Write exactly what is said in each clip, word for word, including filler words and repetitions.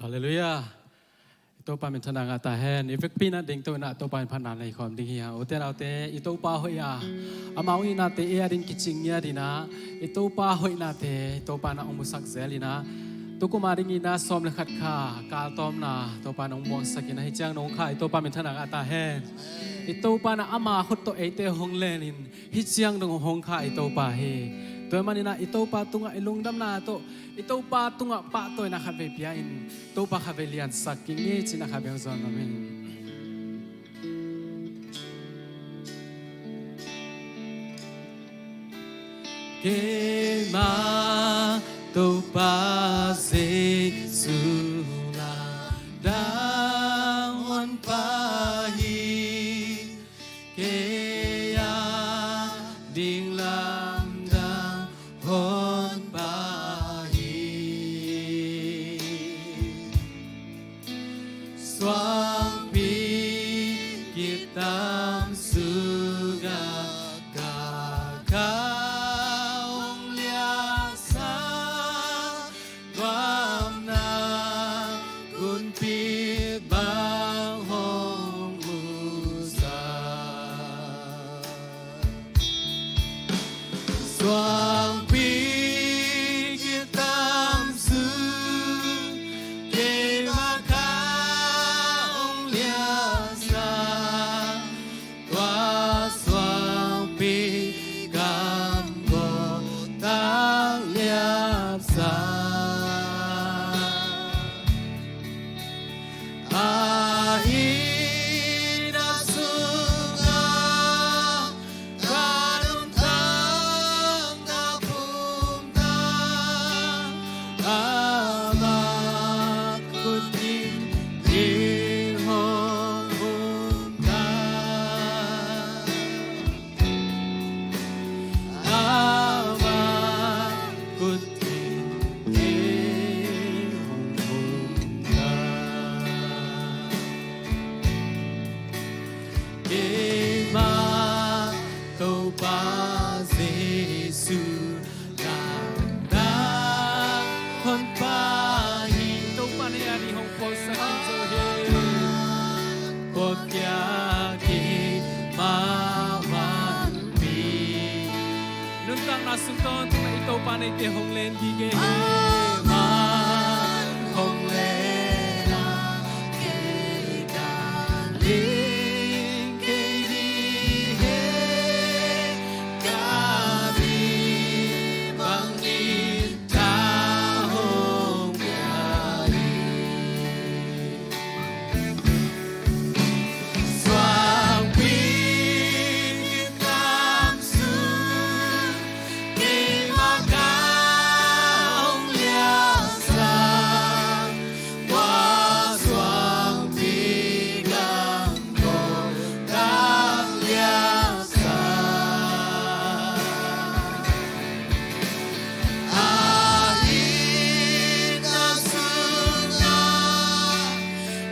Halleluiah. I Topa minthanna ngah ta hen. I vekpi in a dingto in a Topa in phatna nei khawm ding hi hang. Ute naute, i Topa hoih a, amau ihnate ei a ding kicing ngiat in a, i Topa hoihnate i Topa in a hong musak zel in a, tu kum a ding in a sawm le khat kha kaltawmna Topa in hong muangsak in a, hih ciang dong kha i Topa minthanna ngah ta hen. I Topa in a ama khut tawh eite hong len in, hih ciang dong hong kha i Topa hi. Tua ahih manin a i Topa tungah i lungdamna tawh, i Topa tungah pahtawina khatvei pia in, Topa khatvei liansak kik ni ci-in a khatvei hong zawn nuam ing. Keima Topa Jesu lamdang honpa hi. Kei a ding lamdang honpa hi. Suangpi kitam sungah ka kha hong liasa, gamna gunpi bang hong musa. Suangpi kitam sung keima kha hong liasa, tua suangpi gambaw tak liapsa. A inn a sungah ka nuntakna pumtak, ama khut in kei hong pumtak. Ama khut in kei hong pumtak. Keima Topa Jesu lamdang honpa hi. Topa in a inn hong pawlsak khin zo hi. Pawlkhiak hi ma vanpi. Nuntakna sung tawntung ah i Topa in eite hong len gige hi. Aman hong len a, kei ka ling kei ding hi. Ka ling bangin ka hong pia hi. Suangpi kitam sung keima kha hong liasa, tua suangpi gambaw tak liapsa. A inn a sungah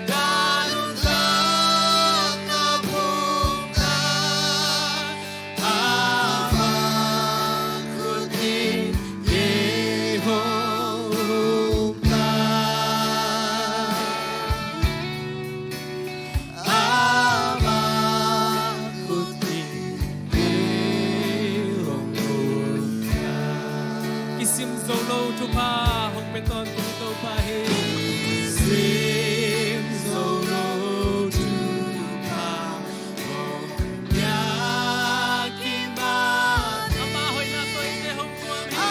ka nuntakna pumtak, ama khut in kei hong pumtak. Ama khut in kei hong pumtak. Kisim zo lo thupha hong pia tawntung Topa hi. Kisim zo lo thupha hong pia kimat. Ama hoihna tawh eite hong nuam hi.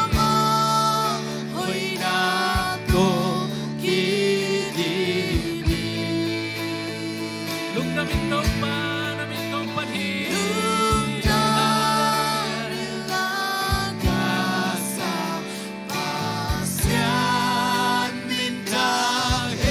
Ama hoihna tawh kidim hi. Lungdam in Topa na min kong phat hi. Lungdam in la ka sa Pasian min thang hi.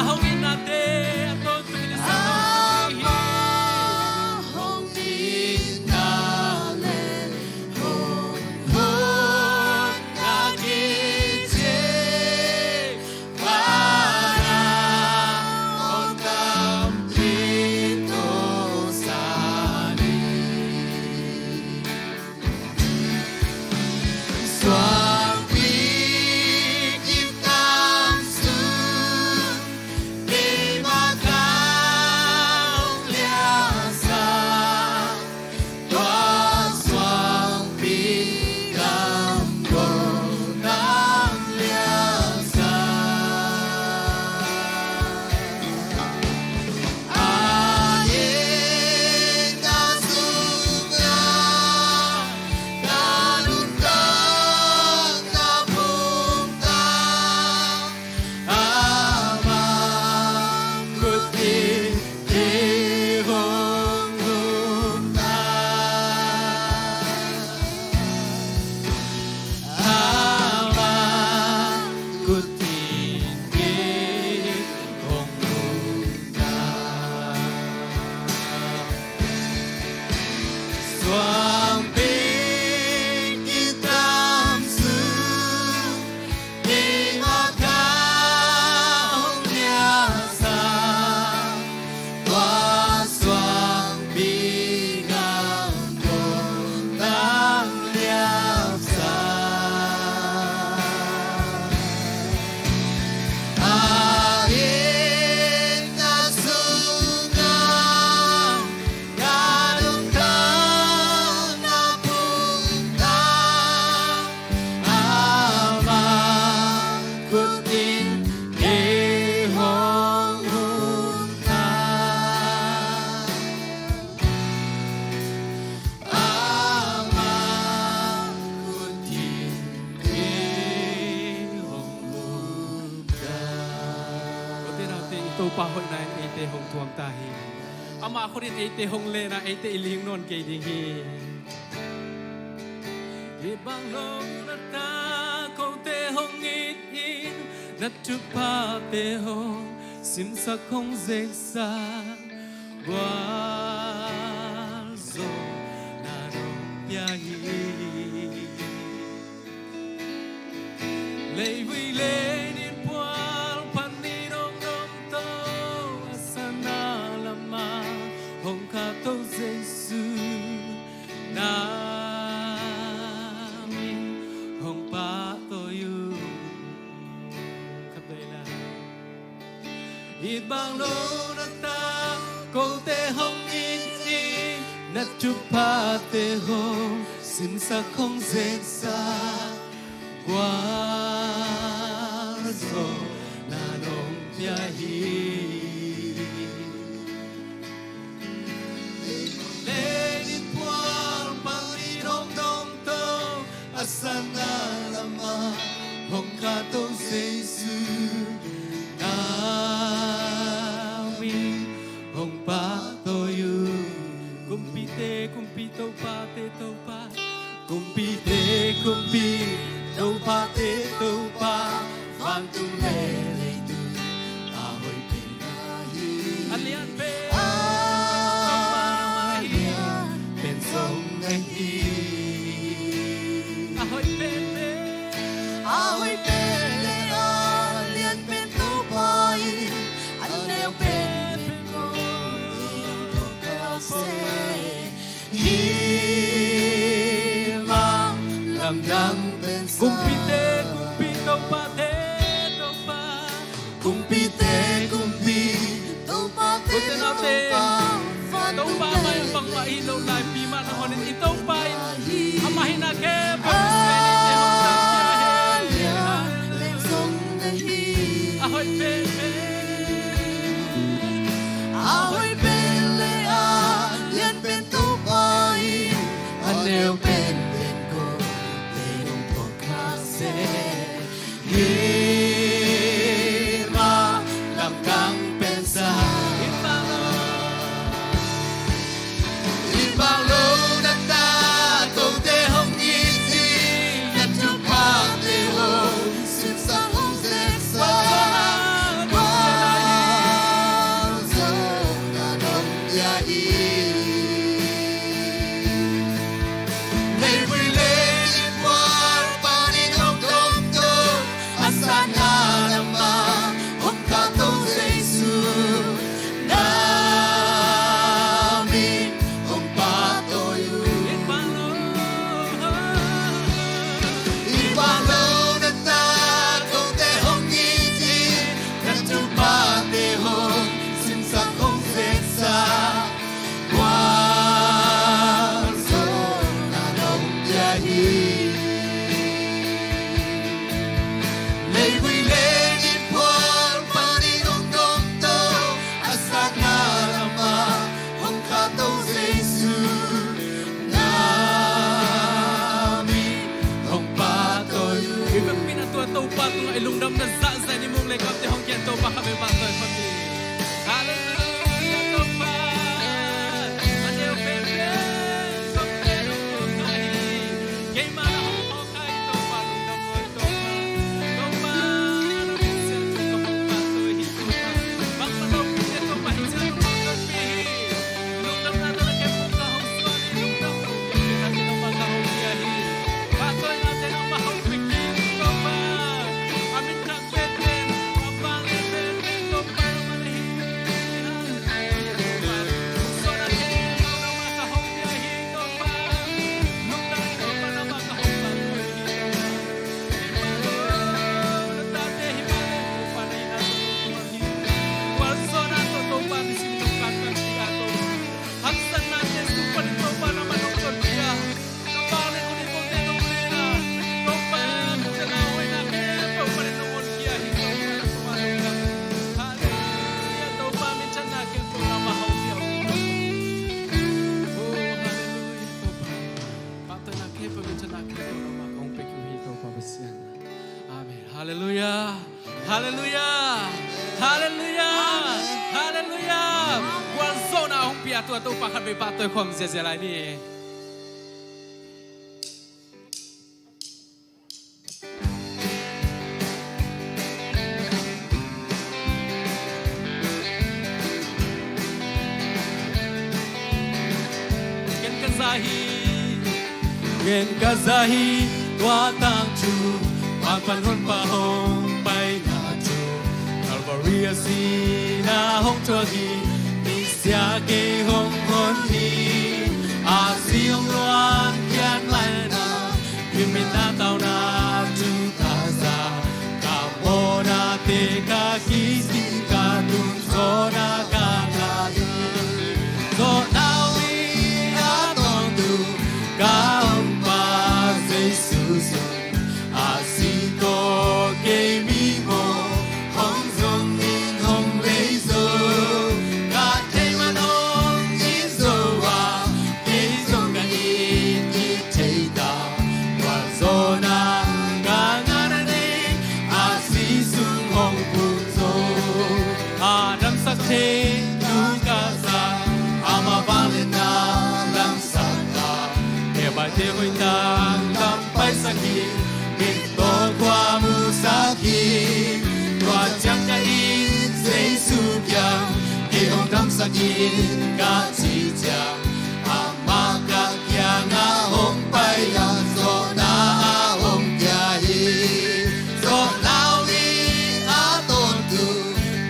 Hong itnate a tawntung in a sa tawntung hi. Amah hong itna le hong hotna kici, pana hong tampi tawh sa ni. Suangpi kitam sung, keimah ka hong liangsak, tua suangpi gam kong nang liangsak. A itna sungah ka lungtang, ka lungtang, Ama khut in kei hong lungtang. Ama khut in kei hong lungtang. Suangpi kitam sung, keimah ka hong liangsak, tua suangpi gam kong nang liangsak. A itna sungah ka lungtang, ka lungtang, Ama khut in kei hong lungtang. Ama khut in kei hong lungtang. Kote naute, i Topa hoihna in eite hong thuam ta hi. Ama khut in eite hong len a, eite i ling nawn kei ding hi. Hih bang lo na ta, kote hong it in, na thuphate hong simsak, hong zeksak, gualzawhna nong pia hi. Leivui le nitpual pan ni dongdong tawh, a sana lamah hong khahto Jesu, na min hong pahtawi uh. Khat vei lai. Hih bang lo na ta, kote hong it in, na thuphate hong simsak, hong zeksak, gualzawhna nong pia hi. Leivui le nitpual pan ni dongdong tawh, a sana lamah hong khahto Jesu, na min hong pahtawi uh. Kumpite kumpi, topate Topa, kumpite kumpi, topate Topa, vantung le leitung a hoih pen na hi. A lian pen, a lian pen zong na hi. A hoih pen pen, a hoih pen le a lian pen Topa in, a neu pen pen ko in ka se. Hih mah lamdang pen sa. Kumpite kumpi, topate Topa, kumpite kumpi, topate Topa, Topa mai bangmah hi lo lai, pi mah na honin i Topa in amah hihna khempeuh a hoih pen pen. A hoih pen le a lian pen Topa in, a neu pen pen ko te nong thuak kha se. Hih mah lamdang pen sa. Hih bang lo na ta, kote hong it in, na thuphate hong simsak, hong zeksak, gualzawhna Lamah hong khat to Jesu, na min hong pahtawi uh. I pahtawi lo na ta kote hong it in, na tupa te hong simsak hong zetsa. Gualzawhna nong pia hi. Leivui leng in phual panin hong dawng to, a sakna lamah hong khat to Jesu, na min hong pahtawi uh. I vekpi-in a tua Topa tungah i lungdamna zahzah in i mung le kamte hong gen Topa khat vei pahtawi khawm hi. Halleluia, Topa. A neu penpen, Topa, hong hawk hi. Keimah hong hawk hi, Topa, lungdam hoi, Topa. Topa, na min siangtho ka hong pahtawi hi, Topa. Bangmah lopite, Topa, hih ciang hong pahtawi hi. Lungdamna tawh na kep hong ka hong suan hi, lungdam hong pia na kep hong ka hong pia hi. Pahtawina te nangmah hong pia hi, Topa. A min thang Amen. Halleluia. Halleluia. Halleluia. Halleluia. Gualzawhna hong pia tua Topa khat vei pahtawi khawm ziazia lai ni. Gen ka za hi, gen ka za hi, tua tangthu, Topa Honpa hong paina thu, Calvary a sihna hong thuak hi, misia kei hong hon hi, a si hong luang kian maina, hih minna tauna thu ka za, ka mawhnate ka kisi, ka tungzawhna ka ngah hi. Zawhna ui a tawntung ka Honpa Jesu zong, a si tawh kei mi maw hong zong in hong lei zo, ka thei man hong it zo a, kei zong ka it kik thei ta. Gualzawhna ka ngahna ding, a si sung hong pung zo. A damsak thei thu ka za, amah vangliatna lamsak ta. Hehpihte hoih tak tam paisak hi, mit tawh khua musak hi. Tua ciang ka it Jesu kiang, kei hong damsak in ka cih ciang, amah ka kiangah hong pai a, zawhna a hong pia hi. Zawhna ui a tawntung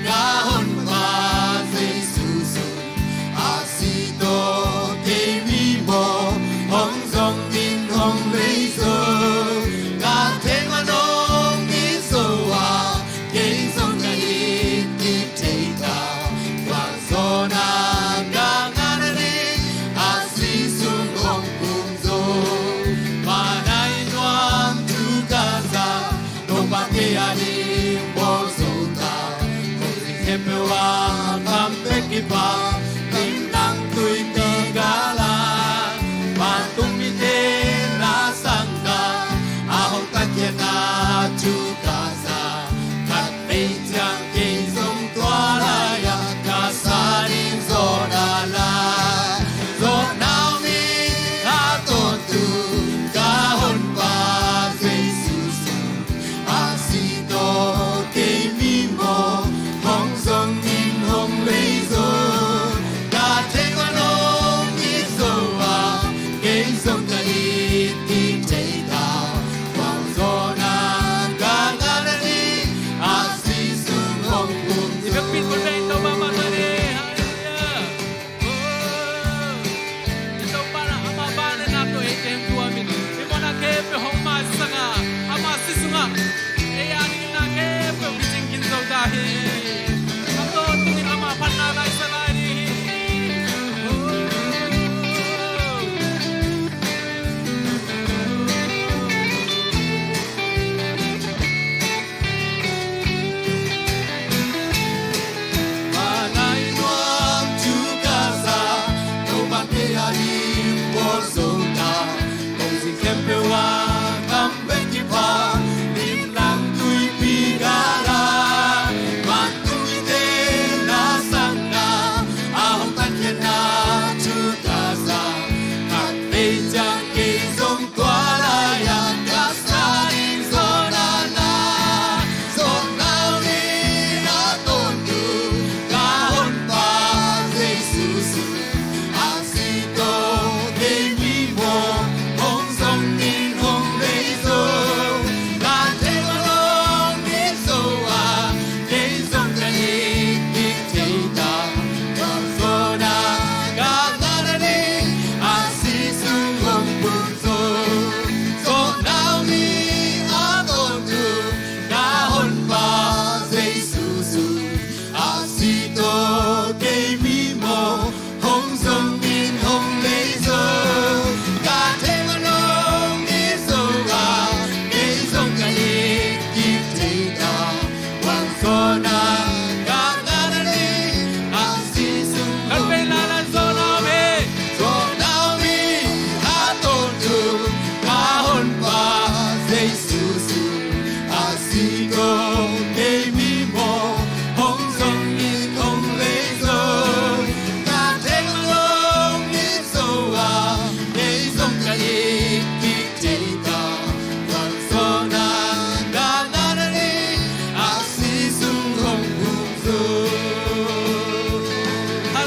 ka Honpa Jesu zong, a si tawh kei mi maw hong zong in hong lei zo, ka thei man hong it zo a, kei zong ka it kik thei ta. Gualzawhna ka ngahna ding, a si sung hong pung zo. Manai nuam thu ka za, Topa kei a ding bawl zo ta. Kong zi khempeuh a kham pek kip a, limlang tuipi ka la, vantung mite na sang ta. A hong tatkhiatna thu ka za, khat vei ciang kei zong tua lai-ah ka sa ding zawhna la. Zawhna ui a tawntung ka Honpa Jesu zong, a si tawh kei mi maw hong zong in hong lei zo,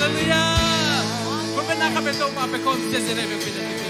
Halleluiah. Khut beng na khat bek, Topa bek khawm ziahziah leh bek bek.